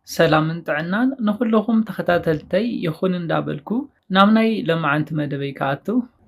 ሰላምን ጥዕናን ንኹልኹም ተኸታተልተይ ይኹን እንዳበልኩ ናብ ናይ ለማዓንቲ መደበይ ክኣቱ።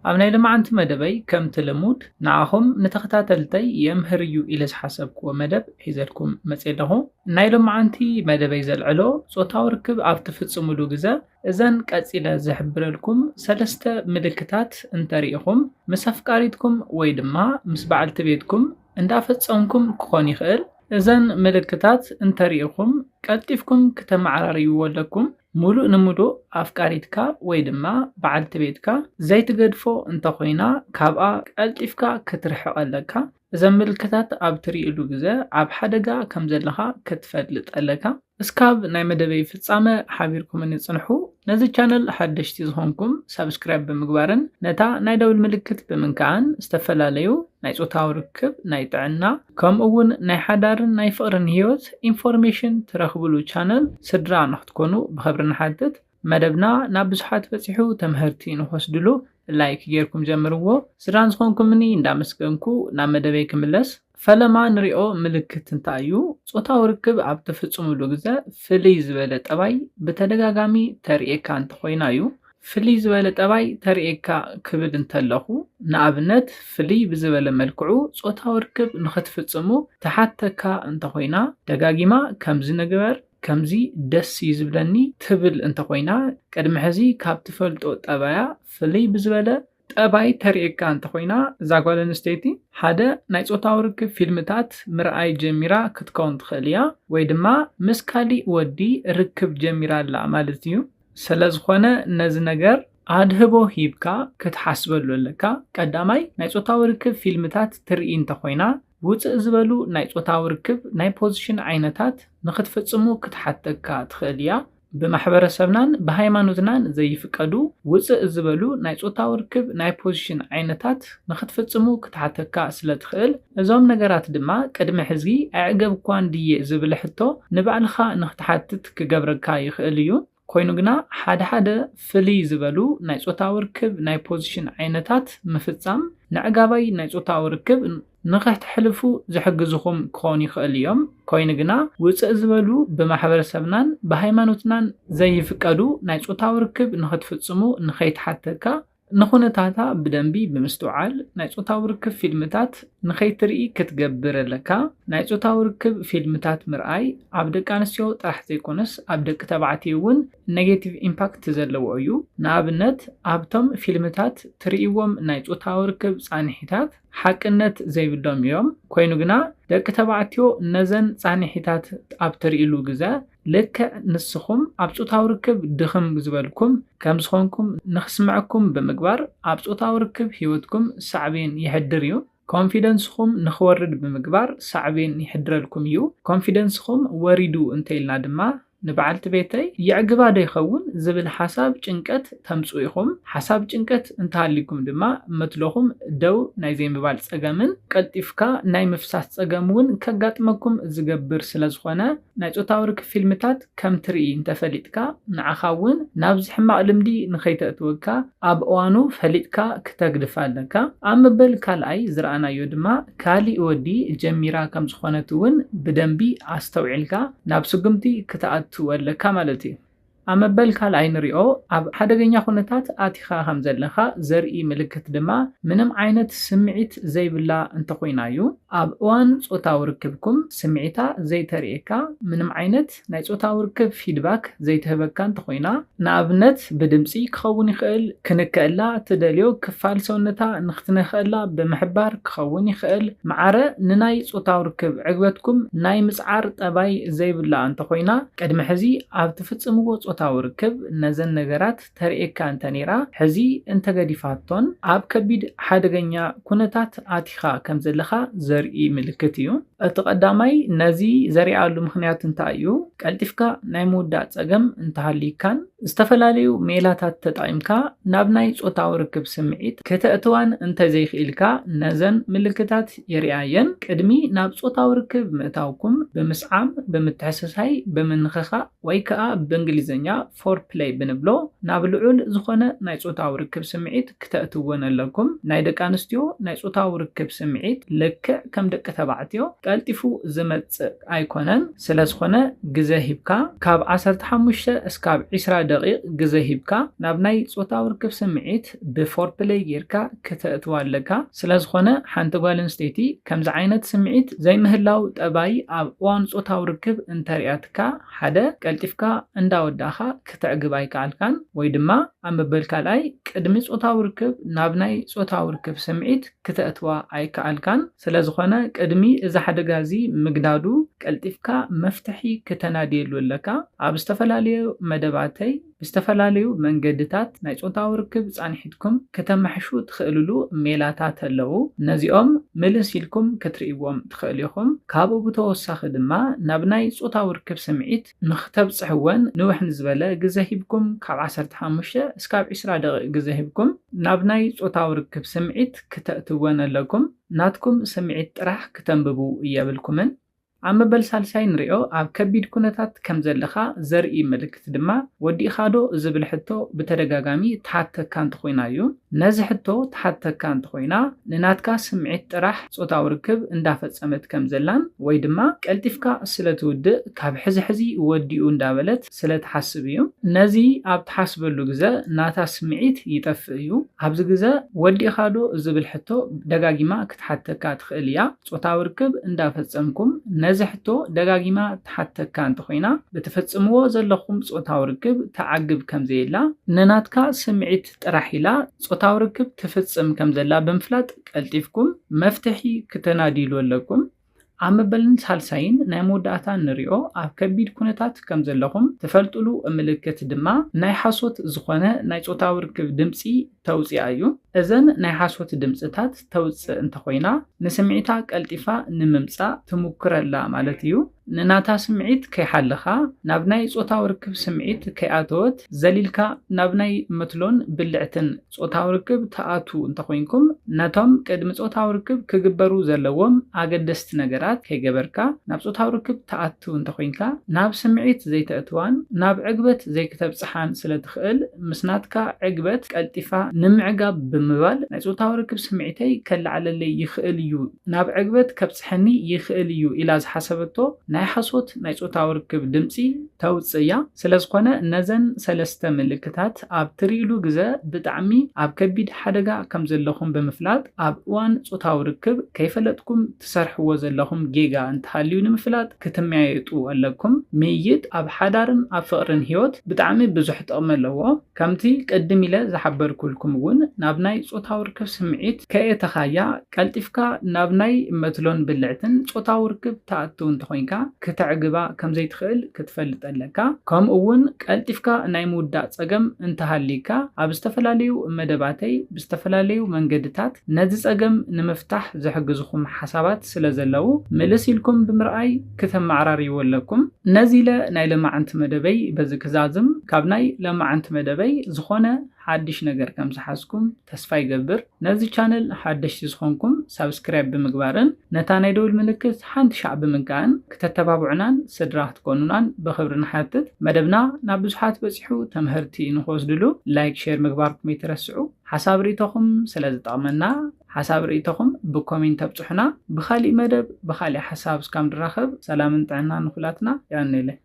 ኣብ ናይ ለማዓንቲ መደበይ ከምቲ ልሙድ ንዓኹም ንተኸታተልተይ የምህር እዩ ኢለ ዝሓሰብክዎ መደብ ሒዘልኩም መፅየ ኣለኹ። ናይ ለማዓንቲ መደበይ ዘልዕሎ ጾታዊ ርክብ ኣብ ትፍጽሙሉ ግዘ እዘን ቀጺለ ዝሕብረልኩም ሰለስተ ምልክታት እንተሪኢኹም ምስ ኣፍቃሪትኩም ወይ ድማ ምስ በዓልቲ ቤትኩም እንዳፈጸምኩም ክኾን ይኽእል። እዘን ምልክታት እንተሪኢኹም ቀልጢፍኩም ክተመዓራርይዎ ኣለኩም። ሙሉእ ንሙሉእ ኣፍቃሪትካ ወይ ድማ በዓልቲ ቤትካ ዘይትገድፎ እንተኾይና ካብኣ ቀልጢፍካ ክትርሕቕ ኣለካ። እዘን ምልክታት ኣብ ትሪእሉ ግዘ ኣብ ሓደጋ ከም ዘለኻ ክትፈልጥ ኣለካ። እስካብ ናይ መደበይ ፍጻመ ሓቢርኩምኒ ጽንሑ። ነዚ ቻነል ሓደሽቲ ዝኾንኩም ሳብስክራይብ ብምግባርን ነታ ናይ ደውል ምልክት ብምንካኣን ዝተፈላለዩ ናይ ጾታዊ ርክብ፣ ናይ ጥዕና ከምኡ እውን ናይ ሓዳርን ናይ ፍቕርን ህይወት ኢንፎርሜሽን ትረኽብሉ ቻነል ስድራ ንክትኮኑ ብኽብሪ ንሓትት። መደብና ናብ ብዙሓት በጺሑ ተምህርቲ ንክወስድሉ ላይክ ጌርኩም ጀምርዎ። ስድራን ዝኾንኩምኒ እንዳመስገንኩ ናብ መደበይ ክምለስ። ፈለማ ንሪኦ ምልክት እንታይ እዩ? ጾታዊ ርክብ ኣብ ትፍጽሙሉ ግዘ ፍልይ ዝበለ ጠባይ ብተደጋጋሚ ተርእየካ እንተኾይና እዩ። ፍልይ ዝበለ ጠባይ ተርእየካ ክብል እንተለኹ ንኣብነት ፍልይ ብዝበለ መልክዑ ጾታዊ ርክብ ንኽትፍጽሙ ትሓተካ እንተኾይና ደጋጊማ ከምዚ ንግበር፣ ከምዚ ደስ እዩ ዝብለኒ ትብል እንተኾይና ቅድሚ ሕዚ ካብ ትፈልጦ ጠባያ ፍልይ ብዝበለ ጠባይ ተርእየካ እንተኾይና እዛ ጓል ኣንስተይቲ ሓደ ናይ ጾታዊ ርክብ ፊልምታት ምርኣይ ጀሚራ ክትከውን ትኽእል እያ ወይ ድማ ምስ ካሊእ ወዲ ርክብ ጀሚራ ኣላ ማለት እዩ። ስለዝኾነ ነዚ ነገር ኣድህቦ ሂብካ ክትሓስበሉ ኣለካ። ቀዳማይ ናይ ጾታዊ ርክብ ፊልምታት ትርኢ እንተኾይና ውፅእ ዝበሉ ናይ ጾታዊ ርክብ ናይ ፖዚሽን ዓይነታት ንክትፍጽሙ ክትሓተካ ትኽእል እያ። ብማሕበረሰብናን ብሃይማኖትናን ዘይፍቀዱ ውፅእ ዝበሉ ናይ ጾታዊ ርክብ ናይ ፖዚሽን ዓይነታት ንክትፍጽሙ ክትሓተካ ስለ ትኽእል እዞም ነገራት ድማ ቅድሚ ሕዚ ኣዕገብኳን ድየ ዝብል ሕቶ ንባዕልኻ ንክትሓትት ክገብረካ ይኽእል እዩ። ኮይኑ ግና ሓደ ሓደ ፍልይ ዝበሉ ናይ ጾታዊ ርክብ ናይ ፖዚሽን ዓይነታት ምፍጻም ንዕጋባይ ናይ ጾታዊ ርክብ ንኽትሕልፉ ዝሕግዝኹም ክኾኑ ይኽእል እዮም። ኮይኑ ግና ውፅእ ዝበሉ ብማሕበረሰብናን ብሃይማኖትናን ዘይፍቀዱ ናይ ጾታዊ ርክብ ንኽትፍጽሙ ንኸይትሓተካ ንኹነታታ ብደንቢ ብምስትውዓል ናይ ጾታዊ ርክብ ፊልምታት ንኸይትርኢ ክትገብር ኣለካ። ናይ ጾታዊ ርክብ ፊልምታት ምርኣይ ኣብ ደቂ ኣንስትዮ ጥራሕ ዘይኮነስ ኣብ ደቂ ተባዕትዮ እውን ኔጌቲቭ ኢምፓክት ዘለዎ እዩ። ንኣብነት ኣብቶም ፊልምታት ትርእይዎም ናይ ጾታዊ ርክብ ጻንሒታት ሓቅነት ዘይብሎም እዮም። ኮይኑ ግና ደቂ ተባዕትዮ ነዘን ጻንሒታት ኣብ ትርእይሉ ግዘ ልክዕ ንስኹም ኣብ ጾታዊ ርክብ ድኽም ዝበልኩም ከም ዝኾንኩም ንኽስምዐኩም ብምግባር ኣብ ጾታዊ ርክብ ህይወትኩም ሳዕቤን የሕድር እዩ። ኮንፊደንስኹም ንኽወርድ ብምግባር ሳዕቤን ይሕድረልኩም እዩ። ኮንፊደንስኹም ወሪዱ እንተኢልና ድማ ንበዓልቲ ቤተይ የዕግባ ዶ ይኸውን ዝብል ሓሳብ ጭንቀት ተምጽኡ ኢኹም። ሓሳብ ጭንቀት እንተሃልይኩም ድማ መትሎኹም ደው ናይ ዘይምባል ጸገምን ቀልጢፍካ ናይ ምፍሳስ ጸገም እውን ከጋጥመኩም ዝገብር ስለ ዝኾነ ናይ ጾታዊ ርክብ ፊልምታት ከም ትርኢ እንተፈሊጥካ ንዓኻ እውን ናብዚ ሕማቕ ልምዲ ንኸይተእትወካ ኣብ እዋኑ ፈሊጥካ ክተግድፋ ኣለካ። ኣብ መበል ካልኣይ ዝረኣናዮ ድማ ካሊእ ወዲ ጀሚራ ከም ዝኾነት እውን ብደንቢ ኣስተውዒልካ ናብ ስጉምቲ ክትኣቱ ኣለካ ማለት እዩ። ኣብ መበል ካልኣይ ንሪኦ ኣብ ሓደገኛ ኩነታት ኣቲኻ ከም ዘለኻ ዘርኢ ምልክት ድማ ምንም ዓይነት ስምዒት ዘይብላ እንተኾይና እዩ። ኣብ እዋን ጾታዊ ርክብኩም ስምዒታ ዘይተርእየካ ምንም ዓይነት ናይ ጾታዊ ርክብ ፊድባክ ዘይትህበካ እንተኾይና ንኣብነት ብድምጺ ክኸውን ይኽእል፣ ክንከእላ ትደልዮ ክፋል ሰውነታ ንኽትነኽእላ ብምሕባር ክኸውን ይኽእል። መዓረ ንናይ ጾታዊ ርክብ ዕግበትኩም ናይ ምጽዓር ጠባይ ዘይብላ እንተኾይና ቅድሚ ሕዚ ኣብ ትፍጽምዎ ጾታዊ ርክብ ነዘን ነገራት ተርእየካ እንተ ነይራ ሕዚ እንተገዲፋቶን ኣብ ከቢድ ሓደገኛ ኩነታት ኣቲኻ ከም ዘለኻ ዘርኢ ምልክት እዩ። እቲ ቀዳማይ ነዚ ዘሪኣሉ ምኽንያት እንታይ እዩ? ቀልጢፍካ ናይ ምውዳእ ጸገም እንተሃልይካን ዝተፈላለዩ ሜላታት ተጠቒምካ ናብ ናይ ጾታዊ ርክብ ስምዒት ከተእትዋን እንተዘይኽኢልካ ነዘን ምልክታት የሪኣየን። ቅድሚ ናብ ጾታዊ ርክብ ምእታውኩም ብምስዓም፣ ብምትሕስሳይ፣ ብምንኽኻእ ወይ ከኣ ብእንግሊዝኛ ኛ ፎርፕለይ ብንብሎ ናብ ልዑል ዝኾነ ናይ ጾታዊ ርክብ ስምዒት ክተእትወን ኣለኩም። ናይ ደቂ ኣንስትዮ ናይ ጾታዊ ርክብ ስምዒት ልክዕ ከም ደቂ ተባዕትዮ ቀልጢፉ ዝመጽእ ኣይኮነን። ስለ ዝኾነ ግዘ ሂብካ ካብ ዓሰርተ ሓሙሽተ እስካብ ዒስራ ደቂቕ ግዘ ሂብካ ናብ ናይ ጾታዊ ርክብ ስምዒት ብፎርፕለይ ጌርካ ክተእትዋ ኣለካ። ስለ ዝኾነ ሓንቲ ጓል ኣንስተይቲ ከምዚ ዓይነት ስምዒት ዘይምህላው ጠባይ ኣብ እዋን ጾታዊ ርክብ እንተሪኣትካ ሓደ ቀልጢፍካ እንዳወዳእኻ ክተዕግብ ኣይከኣልካን ወይ ድማ ኣብ መበል ካልኣይ ቅድሚ ጾታዊ ርክብ ናብ ናይ ጾታዊ ርክብ ስምዒት ክተእትዋ ኣይከኣልካን። ስለ ዝኾነ ቅድሚ እዚ ሓደጋ እዚ ምግዳዱ ቀልጢፍካ መፍትሒ ክተናድየሉ ኣለካ። ኣብ ዝተፈላለዩ መደባተይ ብዝተፈላለዩ መንገድታት ናይ ጾታዊ ርክብ ጻንሒትኩም ክተማሕሹ ትኽእልሉ ሜላታት ኣለዉ። ነዚኦም ምልስ ኢልኩም ክትርእይዎም ትኽእሉ ኢኹም። ካብኡ ብተወሳኺ ድማ ናብ ናይ ጾታዊ ርክብ ስምዒት ንኽተብጽሕወን ንውሕ ንዝበለ ግዘ ሂብኩም ካብ ዓሰርተ ሓሙሽተ እስካብ ዒስራ ደቂቕ ግዘ ሂብኩም ናብ ናይ ጾታዊ ርክብ ስምዒት ክተእትወን ኣለኩም። ናትኩም ስምዒት ጥራሕ ክተንብቡ የብልኩምን። ኣብ መበል ሳልሳይ ንሪኦ ኣብ ከቢድ ኩነታት ከም ዘለኻ ዘርኢ ምልክት ድማ ወዲእኻ ዶ ዝብል ሕቶ ብተደጋጋሚ ትሓተካ እንተኾይና እዩ። ነዚ ሕቶ ትሓተካ እንተኾይና ንናትካ ስምዒት ጥራሕ ጾታዊ ርክብ እንዳፈጸመት ከም ዘላን ወይ ድማ ቀልጢፍካ ስለ ትውድእ ካብ ሕዚ ሕዚ ወዲኡ እንዳበለት ስለ ትሓስብ እዩ። ነዚ ኣብ ትሓስበሉ ግዘ ናታ ስምዒት ይጠፍእ እዩ። ኣብዚ ግዘ ወዲእኻ ዶ ዝብል ሕቶ ደጋጊማ ክትሓተካ ትኽእል እያ። ጾታዊ ርክብ እንዳፈጸምኩም ነዚ ሕቶ ደጋጊማ ትሓተካ እንተኾይና ብትፍጽምዎ ዘለኹም ጾታዊ ርክብ ትዓግብ ከም ዘየላ ንናትካ ስምዒት ጥራሕ ኢላ ጾታዊ ርክብ ትፍጽም ከም ዘላ ብምፍላጥ ቀልጢፍኩም መፍትሒ ክተናድይሉ ኣለኩም። ኣብ መበልን ሳልሳይን ናይ መወዳእታ ንሪኦ ኣብ ከቢድ ኩነታት ከም ዘለኹም ትፈልጥሉ ምልክት ድማ ናይ ሓሶት ዝኾነ ናይ ጾታዊ ርክብ ድምፂ ተውፅኣ እዩ። እዘን ናይ ሓሶት ድምፅታት ተውፅእ እንተኾይና ንስምዒታ ቀልጢፋ ንምምፃእ ትሙክረላ ማለት እዩ። ንናታ ስምዒት ከይሓለኻ ናብ ናይ ጾታዊ ርክብ ስምዒት ከይኣተወት ዘሊልካ ናብ ናይ መትሎን ብልዕትን ጾታዊ ርክብ ትኣቱ እንተኾይንኩም ነቶም ቅድሚ ጾታዊ ርክብ ክግበሩ ዘለዎም ኣገደስቲ ነገራት ከይገበርካ ናብ ጾታዊ ርክብ ትኣቱ እንተኾይንካ ናብ ስምዒት ዘይተእትዋን ናብ ዕግበት ዘይክተብጽሓን ስለ ትኽእል ምስ ናትካ ዕግበት ቀልጢፋ ንምዕጋብ ብምባል ናይ ጾታዊ ርክብ ስምዒተይ ከለዓለለይ ይኽእል እዩ፣ ናብ ዕግበት ከብጽሐኒ ይኽእል እዩ ኢላ ዝሓሰበቶ ናይ ሓሶት ናይ ጾታዊ ርክብ ድምጺ ተውጽእ እያ። ስለ ዝኾነ ነዘን ሰለስተ ምልክታት ኣብ ትርእይሉ ግዘ ብጣዕሚ ኣብ ከቢድ ሓደጋ ከም ዘለኹም ብምፍላጥ ኣብ እዋን ጾታዊ ርክብ ከይፈለጥኩም ትሰርሕዎ ዘለኹም ጌጋ እንተሃልዩ ንምፍላጥ ክትመያየጡ ኣለኩም። ምይይጥ ኣብ ሓዳርን ኣብ ፍቕርን ህይወት ብጣዕሚ ብዙሕ ጥቕሚ ኣለዎ። ከምቲ ቅድም ኢለ ዝሓበርኩልኩም እውን ናብ ናይ ጾታዊ ርክብ ስምዒት ከየእተኻያ ቀልጢፍካ ናብ ናይ መትሎን ብልዕትን ጾታዊ ርክብ ትኣቱ እንተኾይንካ ክተዕግባ ከም ዘይትኽእል ክትፈልጥ ኣለካ። ከምኡ እውን ቀልጢፍካ ናይ ምውዳእ ጸገም እንተሃልይካ ኣብ ዝተፈላለዩ መደባተይ ብዝተፈላለዩ መንገድታት ነዚ ጸገም ንምፍታሕ ዝሕግዝኹም ሓሳባት ስለ ዘለዉ ምልስ ኢልኩም ብምርኣይ ክተመዓራርይዎ ኣለኩም። ነዚ ኢለ ናይ ሎማዓንቲ መደበይ በዚ ክዛዝም። ካብ ናይ ሎማዓንቲ መደበይ ዝኾነ ሓድሽ ነገር ከም ዝሓዝኩም ተስፋ ይገብር። ነዚ ቻነል ሓደሽቲ ዝኾንኩም ሳብስክራይብ ብምግባርን ነታ ናይ ደውል ምልክት ሓንቲ ሻዕ ብምንካእን ክተተባብዑናን ስድራ ክትኮኑናን ብኽብሪ ንሓትት። መደብና ናብ ብዙሓት በጺሑ ተምህርቲ ንክወስድሉ ላይክ፣ ሼር ምግባርኩም ይትረስዑ። ሓሳብ ርእይቶኹም ስለ ዝጠቕመና ሓሳብ ርእይቶኹም ብኮሜንት ኣብጽሑና። ብኻሊእ መደብ ብኻሊእ ሓሳብ እስካብ ንራኸብ ሰላምን ጥዕናን ንኹላትና። የቐንየለይ።